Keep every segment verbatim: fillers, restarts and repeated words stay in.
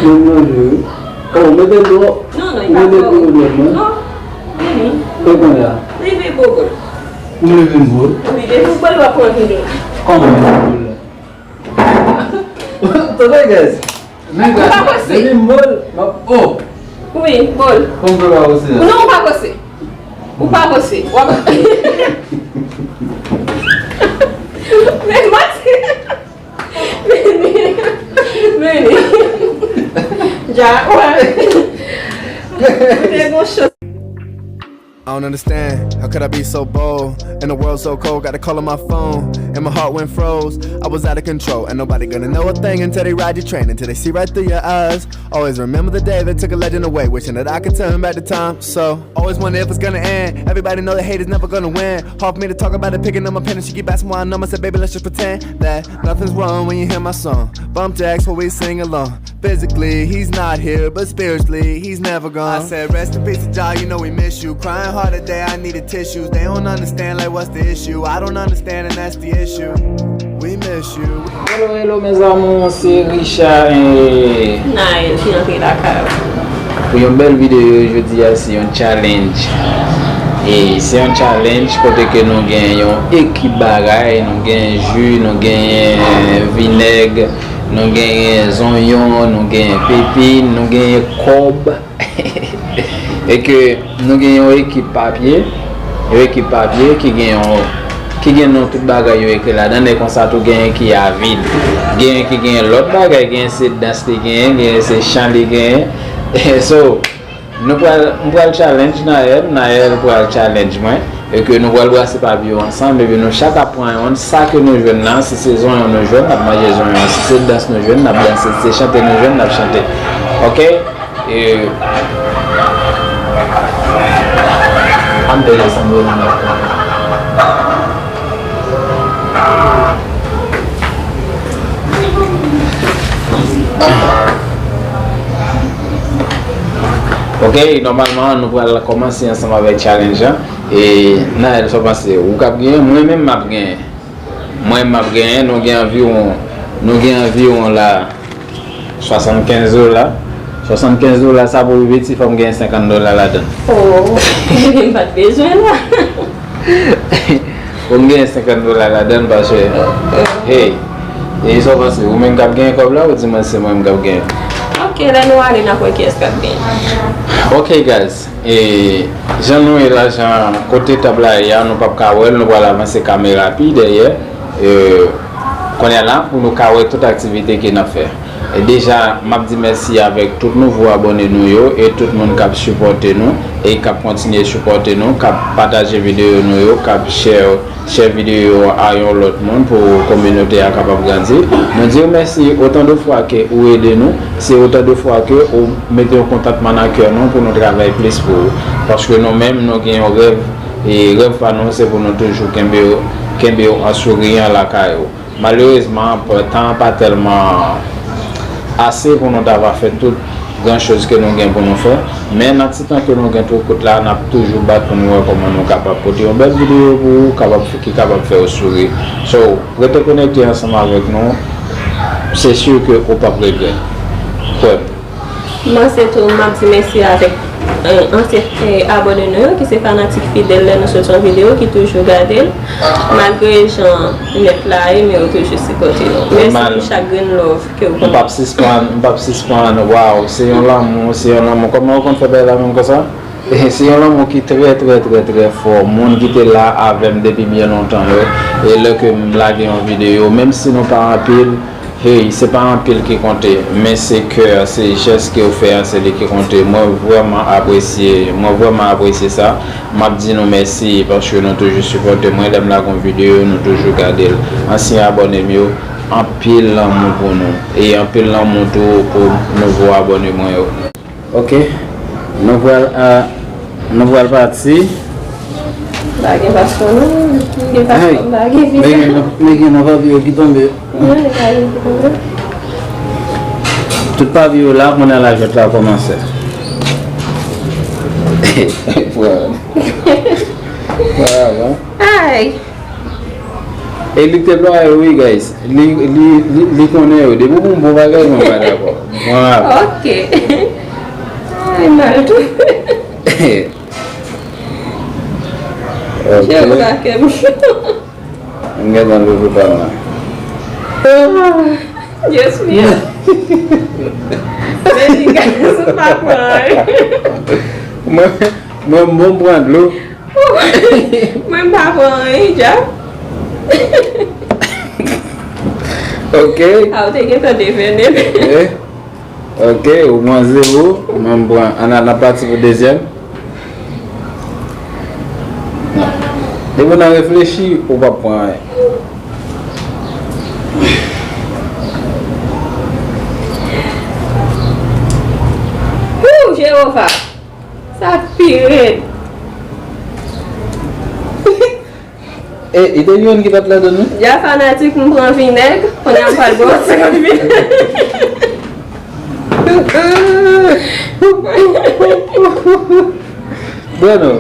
Mwen manje wi. Oh, mete dlo. Non, non, li pa mete dlo nan men. Non. Vini. Kòman ya? Leve bobo. M leve bobo. Wi, leve bobo, li va pran vini. Kòman leve bobo la? Tande, guys. Men, guys, depi m bol, m ap, oh. Wi, bol. Kòman fè pa kose a? Non, ou pa kose. Ou pa kose. W ap Men mati. Vini. Vini. Ja, wè. Ou te gon chans. I don't understand, how could I be so bold? In a world so cold, got a call on my phone, and my heart went froze. I was out of control, and nobody gonna know a thing until they ride your train, until they see right through your eyes. Always remember the day they took a legend away, wishing that I could turn back the time. So, always wonder if it's gonna end. Everybody know the hate is never gonna win. Hard for me to talk about it, picking up my pen and she keep asking why I numb. I said, baby, let's just pretend that nothing's wrong when you hear my song. Bump jacks while we sing along. Physically, he's not here, but spiritually, he's never gone. I said, rest in peace to Jah, you know we miss you. Crying hard today, I needed tissues. They don't understand, like, what's the issue? I don't understand, and that's the issue. We miss you. Hello, hello, mes amours, se Richard. Eh, Naël ki antre lakay ou. Pou yon bèl videyo jodi a, se yon challenge. E se yon challenge kote ke nou gen yon ekip bagay, nou gen ji, nou gen vinèg, nou gen zonyon, nou gen pepin, nou gen kòb. E ke nou gen yon ekip papye, yon ekip papye ki gen yon, ki gen non tout bagay yo ekri ladan l, e konsa tou genyen ki avid. Genyen ki gen lòt bagay, genyen se dans li genyen, genyen se chan li genyen. So, nou pral, m pral challenge Naël, Naël pral challenge mwen, e ke nou pral brase papye yo ansanm, epi nou chak ap pran yonn, sa ke nou jwenn nan, si se zonyon nou jwenn, n ap manje zonyon, si se dans nou jwenn, n ap danse, si se chante nou jwenn, n ap chante. Ok? E, an bèl sanble nan. Ok, nòmalman, nou pral kòmanse ansanm avèk challenge an. E, Naël, sa w panse? Ou k ap genyen, mwen menm m ap genyen. Mwen, m ap genyen, nou gen anviwon, nou gen anviwon la swasannkenz dola. Swasannkenz dola sa pou pi piti, fò m gen senkant dola ladan l. Oh, m pa t bezwen la. Fò m gen senkant dola ladan l, paske, hey, e sa w panse? Ou menm k ap genyen kòb la, ou di mwen se mwen menm k ap genyen? Ok, lè nou ale, n ap wè kiyès k ap genyen. Ok, guys. E jan nou ye la, jan kote tab la ye a, nou p ap ka wè l, nou pral avanse kamera pi dèyè. E kounye a la, pou nou ka wè tout aktivite ke n ap fè. E deja, m ap di mèsi avèk tout nouvo abòne nou yo e tout moun k ap sipòte nou e k ap kontinye sipòte nou, k ap pataje videyo nou yo, k ap share share videyo a yon lòt moun pou kominote a kapab grandi. Nou di w mèsi otan de fwa ke ou ede nou, se otan de fwa ke ou mete yon kontantman nan kè nou pou nou travay plis pou ou. Paske nou menm, nou gen yon rèv, e rèv pa nou, se pou nou toujou kenbe w, kenbe w an souriyan lakay ou. Malerezman, tan an pa tèlman ase pou nou ta va fè tout gran choz ke nou gen pou nou fè. Men nan ti tan ke nou gen tou kout la, n ap toujou bat pou nou wè kòman nou kapab pote yon bèl videyo pou ou, kapab, ki kapab fè w souri. So, rete konekte ansanm avèk nou. Se si ke ou p ap regrèt. Kwè m. Mwen se tou, m ap di mèsi avèk, eh, ansyen, eh, abòne nou yo, ki se fanatik fidèl lè nou soti yon videyo, ki toujou gade l. Malgre jan nèt la ye, men yo toujou sipòte nou. Mèsi pou chak grenn love ke w ban nou. M p ap sispann, m p ap sispann. Waw, se yon lanmou, se yon lanmou. Kòman ou konn fè bagay la menm konsa? Se yon lanmou ki trè, trè, trè, trè fò. Moun ki te la avè m depi byen lontan yo, e lè ke m lage yon videyo, menm si nou pa anpil, hey, se pa anpil ki konte, men se kè, se jès ke w fè a, se li ki konte. Mwen vrèman apresye, mwen vrèman apresye sa. M ap di nou mèsi paske nou toujou sipòte mwen. Lè m lage yon videyo, nou toujou gade l. Ansyen abòne m yo, anpil lanmou pou nou. E anpil lanmou tou pou nouvo abòne mwen yo. Ok. Nou pral, a, nou pral pati. Pa gen paspò non. M gen paspò, m pa gen viza. Men gen, men gen nan papye yo ki tonbe. Wi, men pa gen ki tonbe. Tout papye yo la, kounye a la jwèt la kòmanse. Pran. Pran, non? Ay! E li te plwaye wi, guys. Li, li, li, li konnen yo. Depi w pou yon bon bagay, mwen pa dakò. Mwen avè. Ok. Ay, mal tou. Ok. Jewova, kè m cho. M gentan louvri pa m nan. Ah, Dios mío. Men li gade sou pa pran. Mwen, mwen, mwen pran dlo. Mwen m pa pran anyen, djab. Ok. A, ou te gentan devine. Eh? Ok, ou pran zewo, mwen m pran. Ann al, n ap pati pou dezyèm. Depi w nan reflechi, ou p ap pran anyen. Woo, Jewova! Sa pi rèd. E, li te gen youn ki pa t ladan l, non? Dja fanatik, m pran vinèg, kounye a m pral bwè yon ti gout vinèg. Bueno.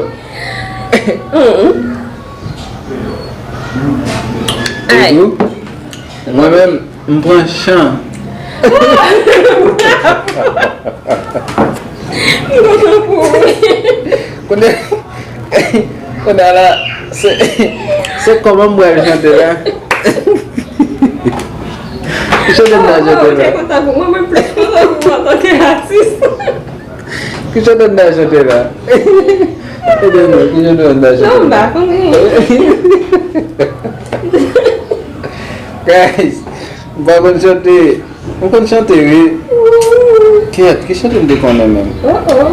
Mm. Ay. Mwen menm, m pran chan. M kontan pou ou. Kounye, kounye a la, se, se kòman m pral chante la? Ki chante m ta chante la? Mwen, mwen plis kontan pou ou antanke atis. Ki chante n ta chante la? Ede nou, ki chante n ta chante la? Non, m pa konnen. Guys, m pa konn chante. M konn chante, wi. Kèt, ki chante m te konnen menm? Oh, oh.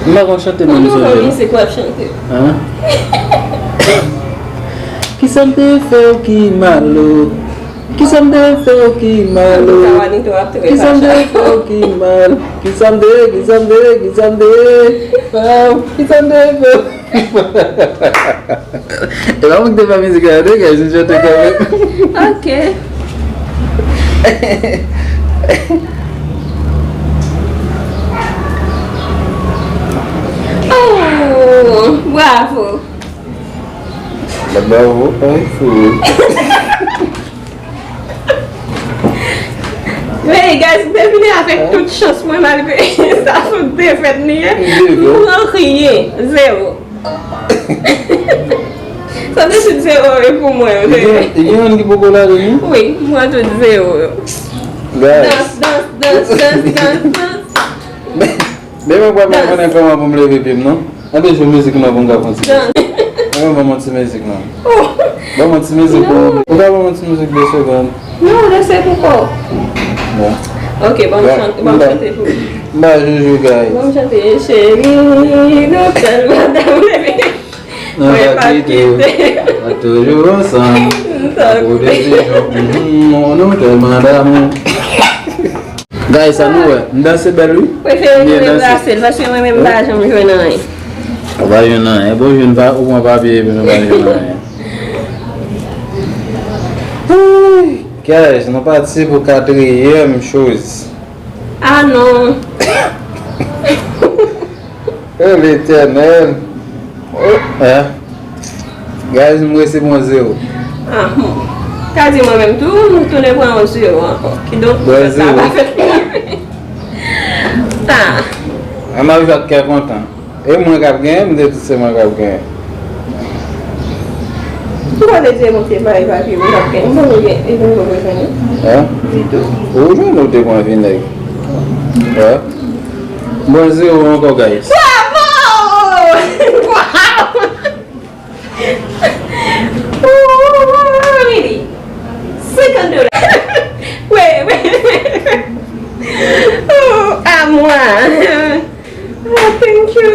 M pa konn chante menm, sonje non. Mizik w ap chante. Hein? Kisa m te fè w ki mal, oh? Kisa m te fè w ki mal, oh? Antouka, Wanito ap trè fache. Kisa m te fè w ki mal? Kisa m te, kisa m te, kisa m te fè w? Kisa m te fè w? E pa mwen ki te fè mizik la, non, guys, m chante kanmenm. Ok. Oh, bravo. Bravo, ay, fou. Men, guys, m te vini avèk tout chans mwen, malgre sa se yon defèt li ye. M pran anyen, zewo. Sa se tout zewo e pou mwen, yo. Gen, gen youn ki poko la, Deni? Wi, m pran tout zewo yo. Guys. Dans, dans, dans, dans, dans, dans. Men, men mwen pral konnen kòman pou m leve pye m, non? Ann jwe mizik nan pou m ka fè yon ti mizik. Ann ban m yon ti mizik, non? Ban m yon ti mizik pou mwen. Ou ka ban m yon ti mizik de segonn? Non, lese pou kò. Bon. Ok, ban m chante, ban m chante pou ou. M ba joujou, guys. Ban m chante, cheri, nou tèlman damou. Nou pa kite, nou toujou ansanm. Tankou de pijon, mm, nou tèlman damou. Guys, sa nou wè. M danse bèl, wi. Prefere nou deplase l, paske mwen menm m pa janm jwenn anyen. Ou pa jwenn anyen. Bon, jwenn pa, ou pran papye epi nou pa jwenn anyen. Guys, nou pati pou katriyèm choz. Ah non. Oh, Letènèl. Oh, eh. Guys, m resi pran zewo. Ah, hmm. Sa di mwen menm tou, m tounen pran yon zewo ankò. Kidonk, sa pa fèt pou mwen. Ah. Ann al jwe ak kè kontan. E mwen k ap genyen, m te di se mwen k ap genyen. Ou pa te di e Bondye bay papye, mwen k ap genyen. M panse gen, e mwen poko jwenn li. Hein? Ditou. Ou jwenn ou te pran vinèg. Hein? Bon, zewo ankò, guys. Bravo! Wow! Ooh, really? Senkant dola. Wait, wait. Oh, à moi. Oh, thank you.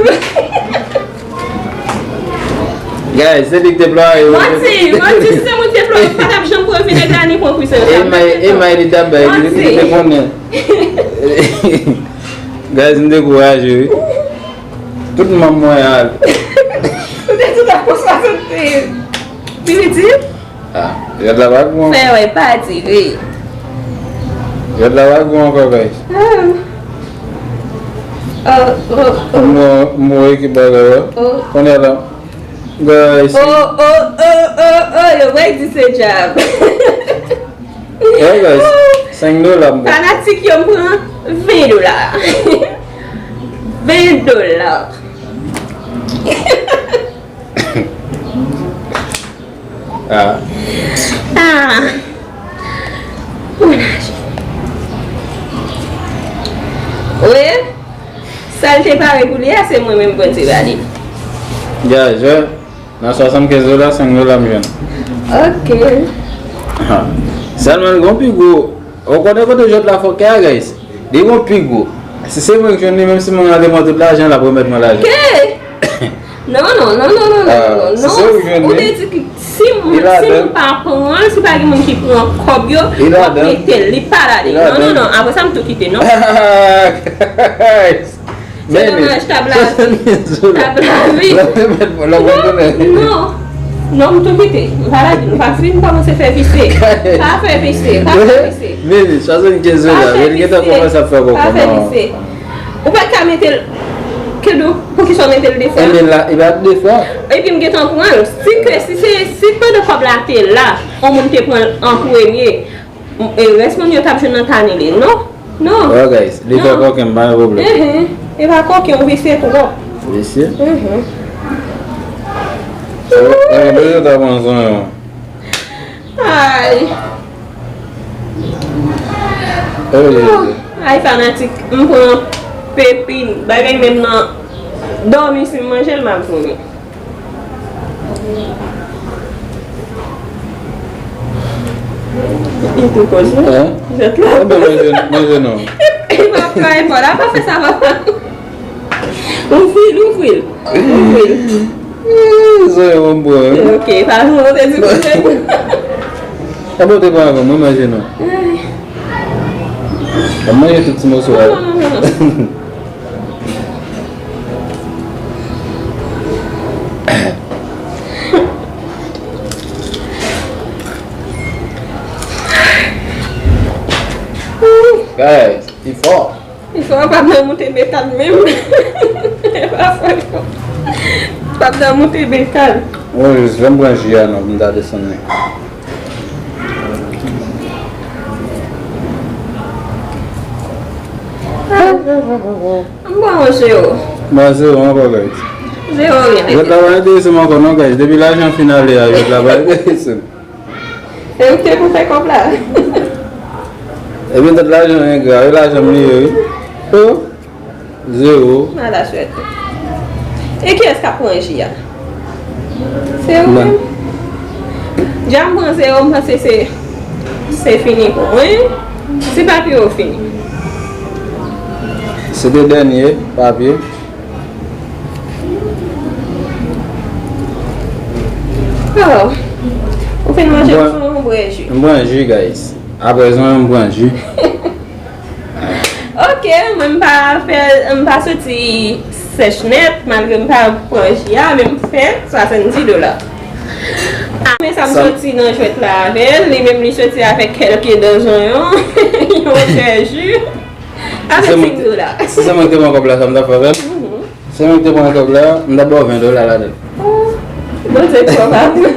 Guys, se li ki te plore. Manti, manti, si se mwen ki te plore, m pa t ap janm pran vinèg la, ni pran kwizen. E may, e may li t ap bay, li te konnen. Guys, m dekouraje, wi. Tout manm mwen al. Ou te di w t ap pran swasanndiz. Pi piti? Ah, jwèt la pa gwo ankò. Fè wè, pa dire. Jwèt la pa gwo ankò, guys. Ah. Oh, oh, oh. M wè, m wè ki bagay, wè. Oh. Kounye a la. Guys. Oh, oh, oh, oh, oh, yo, wè, di se djab. Hey, guys. Senk dola m pran. Fanatik yo, m pran ven dola. Ven dola. Ah. Ah. Wi. Sa l te pare pou li a, se mwen menm mwen te ba li. Gaz, wè. Nan swasannkenz dola, senk dola m jwenn. Ok. Ha. Sèlman l gon pi gwo. Ou konnen kote jwèt la fòkè a, guys? Li gon pi gwo. Si se mwen k jwenn li, menm si mwen rale mwen tout lajan, l ap remèt mwen lajan. Ke? Non, non, non, non, non, non, ah, non, si non. Se ou k jwenn li, ou te di ki si moun, si moun pa pran l, si pa gen moun ki pran kòb yo, w ap mete l, li pa ladan. Non, non, non, apre sa m tou kite, non. Guys. Se domaj, tab lavi. Tab lavi. Non, non, m tou kite. M pa la di nou pa fin kòmanse fè visye. Pa fè visye, pa fè visye. Meni, swasannkenz dola, meni gentan kòmanse ap fè kòkò. Pa fè visye. Ou pa ka mete l, ke do, poukisa w mete l de fwa? Ebyen la, e pa de fwa. Epi m gentan pran l. Si ke, si se, si pandan kòb la te la, yon moun te pran l an premye, e rès moun yo t ap jwenn nan kanele. Non. Non. Wè, guys, li fè kòken, m pa gen pwoblèm. Enhen. E pa kòken, ou visye twòp. Visye? Enhen. Sa, sa gen bezwen ta pran zon yo. Ay. Oh, Jezi. Ay, fanatik, m pran pepin. Bagay menm nan dòmi, si m manje l, m ap vomi. Li tou koze. Hein? Jwèt la. Enben, manje, manje non. E pa fè efò la, pa fè sa, papa. Ouvri l, ouvri l. Ouvri l. Ih, zòrèy mwen bon, hein? Ok, pa nou, te di pou mwen. Enben, ou te pran avan mwen, manje non. Ay. Mwen manje tout ti moso a. Non, non, non, non. Guys, li fò. Li fò, pa nan moute betan menm. Pa fò, li fò. Pa nan moute betan. Mwen jis, lè m pran ji a non, pou m ta desann li. M ba w zewo. Ba zewo ankò, guys. Zewo, wi. Jwèt la pa enterese m ankò non, guys. Depi lajan fin ale a, jwèt la pa enterese m. E ou te pou fè kòb la? Epi tout lajan engra, e lajan m li ye, wi. Oh. Zewo. Mala swèt. E kiyès k ap pran ji a? Se ou menm? Dja m pran zewo, m panse se, se fini pou mwen. Si papye yo fini. Se te dènye papye. Oh. Ou fin manje, m pran ji. M pran ji, guys. Aprezan, m pran ji. Ok, mwen m pa fè, m pa soti sèch nèt, malgre m pa pran ji a, men m fè swasanndis dola. A, men sa m soti nan jwèt la avè l, li menm li soti avèk kèlke dan zonyon, yon vè ji, avèk senk dola. Si se mwen ki te pran kòb la, sa m t ap fè avè l? Mhm. Si se mwen ki te pran kòb la, m t ap ba w ven dola ladan l. Oh, Bondye twò pa pou li.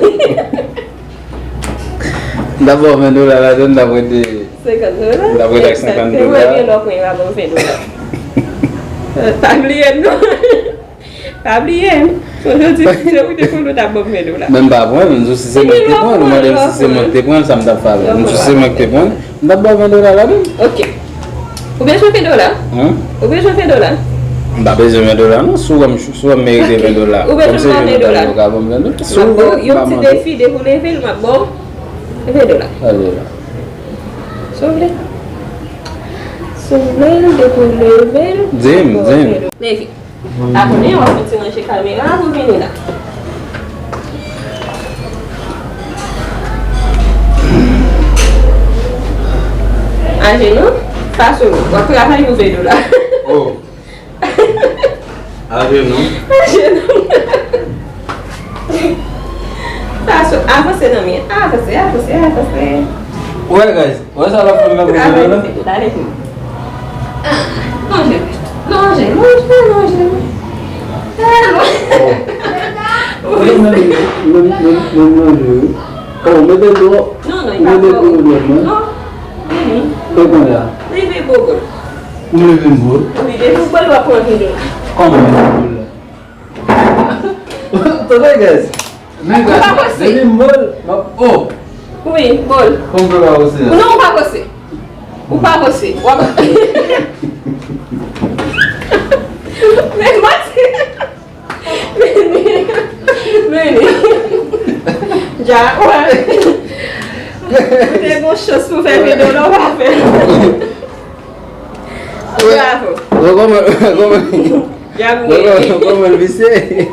M t ap ba w ven dola ladan l, m t ap rete. Senkant dola? M t ap rete ak senkant dola. Egzakteman, ebyen lè w pran, w a ban m ven dola. Pa bliye m non. Pa bliye m. Jodi, si se ou te pran l, ou t ap ban m ven dola. Men m pa pran l, m di w si se mwen ki te pran l, ou mande m si se mwen ki te pran l, sa m t ap fè avè l. M di w si se mwen ki te pran l, m t ap ba w ven dola ladan l. Ok. Ou bezwen ven dola? Hein? Ou bezwen ven dola? M pa bezwen ven dola non, si w wè m, si w wè m merite ven dola. Ou bezwen ban ven dola? Kòm se ven dola, ou ka ban m ven dola. Si w vle, m pa mande w. Yon ti defi, depi w leve l, m ap ba w ven dola. Ven dola. Si w vle. Si w vle l, depi w leve l, m ap ba w ven dola. Di m, di m. Leve. Pa konnen, w ap fè ti ranje kamera a pou vini la. Ajenou, fason w ap travay, ou ven dola. Oh. Ajenou. Ajenou. Fason, avanse nan men. Avanse, avanse, avanse. Wè, guys. Wè sa l ap fè m nan prizon an la? Lonje, lonje, lonje, lonje. Lonje. Mwen, mwen, mwen, mwen lonje, wi. Oh, mete dlo. Non, non, li pa dlo. Mete dlo nan men. Non. Vini. Ou konnen la. Leve gwo bòl. Ou leve m gwo. Wi, depi w bòl w ap pran vide. Kòman leve gwo bòl la? Tande, guys. Men, guys, depi m bòl, m ap, oh. Wi, bòl. Kòm m fè pa wose a? Non, ou pa wose. Ou pa wose. W ap Men, mati. Vini. Vini. Ja, wè. Ou te gon chans pou fè videyo la, ou pa fè. Bravo. Wè kòman, kòman, Ja, wè kòman, kòman l visye.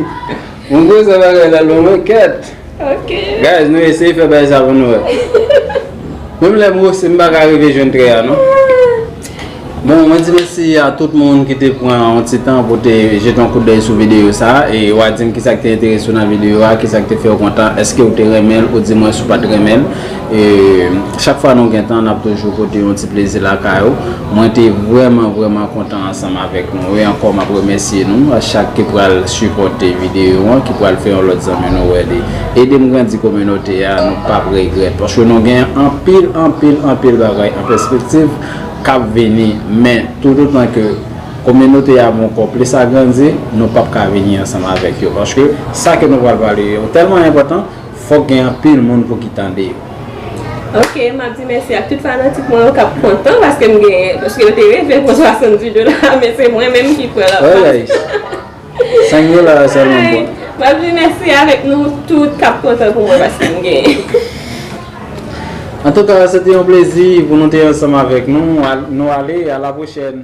Mwen gwo sa bagay la lwen mwen kèt. Ok. Guys, nou eseye fè bagay sa pou nou wè. Menm lè m wose, m pa ka rive jwenn trè a, non. Bon, mwen di mèsi a tout moun ki te pran yon ti tan pou te jete yon kout dèy sou videyo sa a, e w a di m kisa ki te enterese w nan videyo a, kisa ki te fè w kontan, èske w te renmen l, ou di mwen si w pa t renmen l. E chak fwa nou gen tan, n ap toujou pote yon ti plezi lakay ou. Mwen te vrèman, vrèman kontan ansanm avèk nou. E ankò, m ap remèsye nou, a chak ki pral sipòte videyo an, ki pral fè yon lòt zanmi nou wè li. Ede m grandi kominote a, nou p ap regrèt. Paske nou gen anpil, anpil, anpil bagay an pèspektiv k ap vini. Men, toutotan ke kominote a bon kò plis a grandi, nou p ap ka vini ansanm avèk yo. Paske sa ke nou pral pale yo tèlman enpòtan, fòk gen anpil moun pou ki tande yo. Ok, m ap di mèsi ak tout fanatik mwen yo k ap kontan paske m genyen, paske yo te reve pou swasanndiz dola, men se mwen menm ki pran l ap pase. Sank dola sèlman m pran. M ap di mèsi avèk nou tout k ap kontan pou mwen paske m genyen. Antouka, se te yon plezi pou nou te ansanm avèk nou. Al-, nou ale, a la pwochèn.